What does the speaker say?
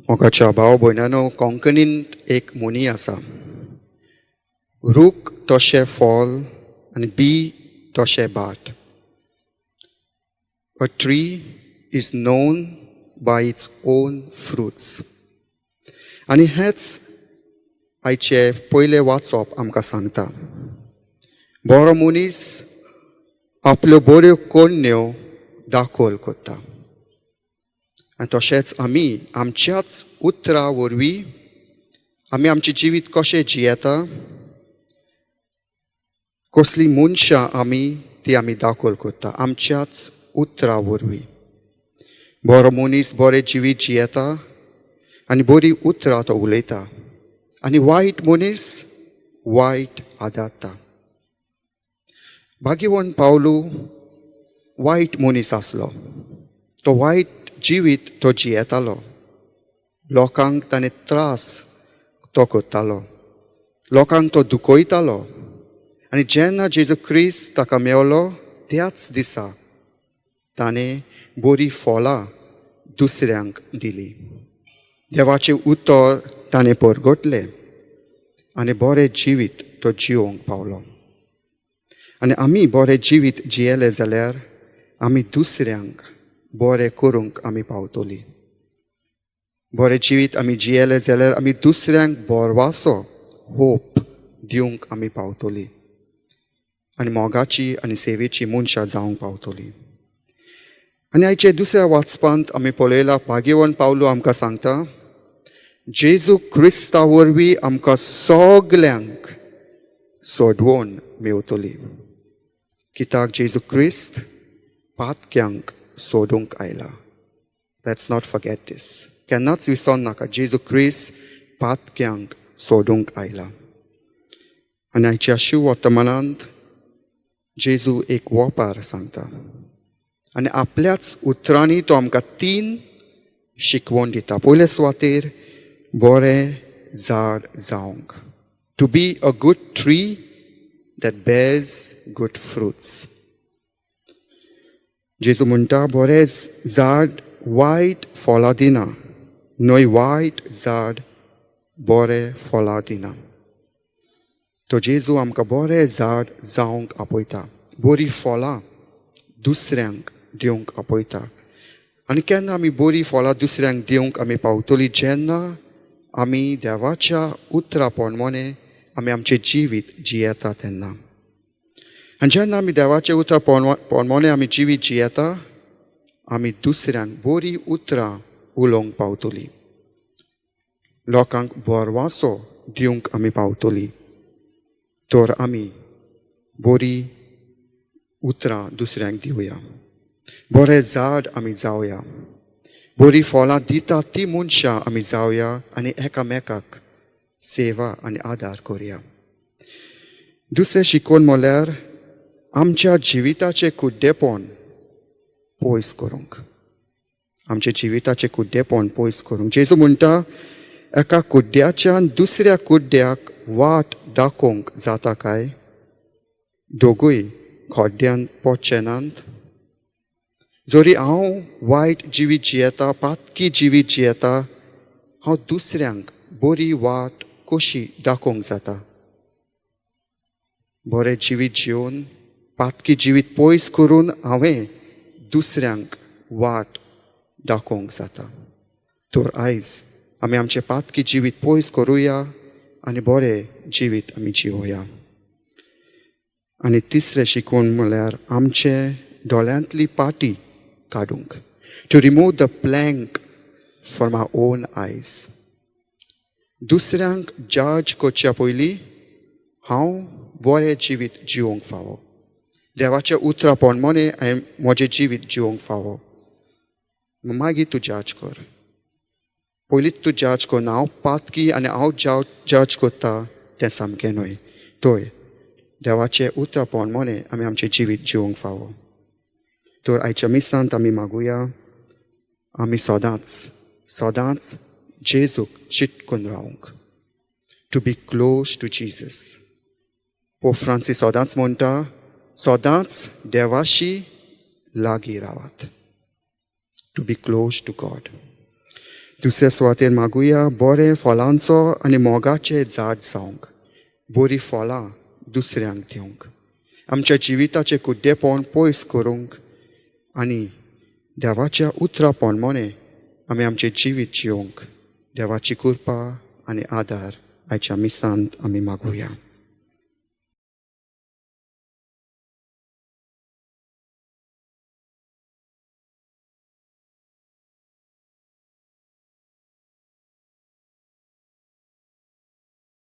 मोगाच्या भाव भयणानो, कोंकणींत एक म्हणी आसा, रूख तशें फळ आनी बी तशें भाट. A tree is known by its own fruits. आनी हेंच आयचें पयलें वाचप आमकां सांगता. बरो मनीस आपल्यो बऱ्यो करण्यो दाखोल करता आनी तशेंच आमी आमच्याच उतरां वरवीं आमी आमचें जिवीत कशें जियेता, कसलीं मनशां आमी ती आमी दाखोल करता आमच्याच उतरां वरवीं. बरो मनीस बरें जिवीत जियेता आनी बरीं उतरां तो उलयता आनी वायट मनीस वायट आदारता. भाग्यवंत पावलू वायट मनीस आसलो. तो वायट जिवीत तो जियेतालो. लोकांक ताणें त्रास तो करतालो, लोकांक तो दुखयतालो आनी जेन्ना जेजू क्रिस्त ताका मेवलो त्याच दिसा ताणें बरीं फळां दुसऱ्यांक दिली. देवाचें उतर ताणें परगटलें आनी बरें जिवीत तो जिवोंक पावलो. आनी आमी बरें जिवीत जियेले जाल्यार आमी दुसऱ्यांक बरें करूंक आमी पावतली. बरें जिवीत आमी जियेले जाल्यार आमी दुसऱ्यांक भरवासो, होप दिवंक आमी पावतली आनी मोगाची आनी सेवेची मनशां जावंक पावतली. आनी आयचे दुसऱ्या वाचपांत आमी पळयला, भाग्यवंत पावलू आमकां सांगता, जेजू क्रिस्ता वरवीं आमकां सगल्यांक सोडवण मेवतली, कित्याक जेजू क्रिस्त पातक्यांक सोडूंक आयला. Let's not forget this. केन्नाच विसर नाका, जेजू क्रिस्त पातक्यांक सोडूंक आयला. आनी आयच्या शिव वर्तमानांत जेजू एक वोपार सांगता आनी आपल्याच उतरांनी तो आमकां तीन शिकवण दिता. पयले सुवातेर बरें झाड जावंक, to be a good tree that bears good fruits. जेजू म्हणटा, बरें झाड वायट फळां दिना, न्हय वायट झाड बरें फळां दिना. तो जेजू आमकां बरें झाड जावंक आपयता, बरीं फळां दुसऱ्यांक दिवंक आपयता. आनी केन्ना आमी बरीं फळां दुसऱ्यांक दिवंक आमी पावतली? जेन्ना आमी देवाच्या उतरा प्रमाणे आमी आमचें जिवीत जियेता तेन्ना. आनी जेन्ना आमी देवाच्या उतरा प्रमाणे आमी जिवीत जियेता, आमी दुसऱ्यांक बरीं उतरां उलोवंक पावतली, लोकांक भरवासो दिवंक आमी पावतली. तर आमी बरीं उतरां दुसऱ्यांक दिवया, बरें झाड आमी जावया, बरीं फळां दिता ती मनशां आमी जावया आनी एकामेकाक सेवा आनी आदार करुया. दुसरें शिकवण म्हणल्यार आमच्या जिविताचें कुड्डेपण पयस करूंक. आमच्या जिविताचें कुड्डेपण पयस करूंक. जेजू म्हणटा, एका कुड्ड्याच्यान दुसऱ्या कुड्ड्याक वाट दाखोवंक जाता काय? दोगूय खड्ड्यान पडचे नात? जरी हांव वायट जिवीत जियेता, पातकी जिवीत जियेता, हांव दुसऱ्यांक बरी वाट कशी दाखोवंक जाता? बरें जिवीत जिवन, पातकी जिवीत पयस करून हांवें दुसऱ्यांक वाट दाखोवंक जाता. तर आयज आमी आमचें पातकी जिवीत पयस करुया आनी बरें जिवीत आमी जिवया. आनी तिसरें शिकवण म्हणल्यार आमचे दोळ्यांतली पाटी काडूंक, to remove the plank from our own eyes. दुसऱ्यांक जज करच्या पयलीं हांव बरें जिवीत जिवोवंक फावो. देवाच्या उतरा प्रमाणे हांवें म्हजें जिवीत जिवोवंक फावो. मागीर तूं जज कर. पयलींच तूं जज कर, हांव पातकी आनी हांव जज करता तें सामकें न्हय. तोय देवाचे उतरा प्रमाणे आमी आमचें जिवीत जिवोवंक फावो. तर आयच्या मिसांत आमी मागुया, आमी सदांच सदांच जेजूक चिटकून रावंक, to be close to Jesus. Pope Francis सदांच म्हणटा, सदांच देवाशी लागीं रावात, to be close to God. दुसऱ्या सुवातेर मागुया बरें फळांचो आनी मोगाचें झाड जावंक, बरीं फळां दुसऱ्यांक दिवंक, आमच्या जिविताचें कुड्डेपण पयस करूंक आनी देवाच्या उतरा प्रमाणें आमी आमचें जिवीत जिवंक देवाची कृपा आनी आदार आयच्या मिसांत आमी मागुया.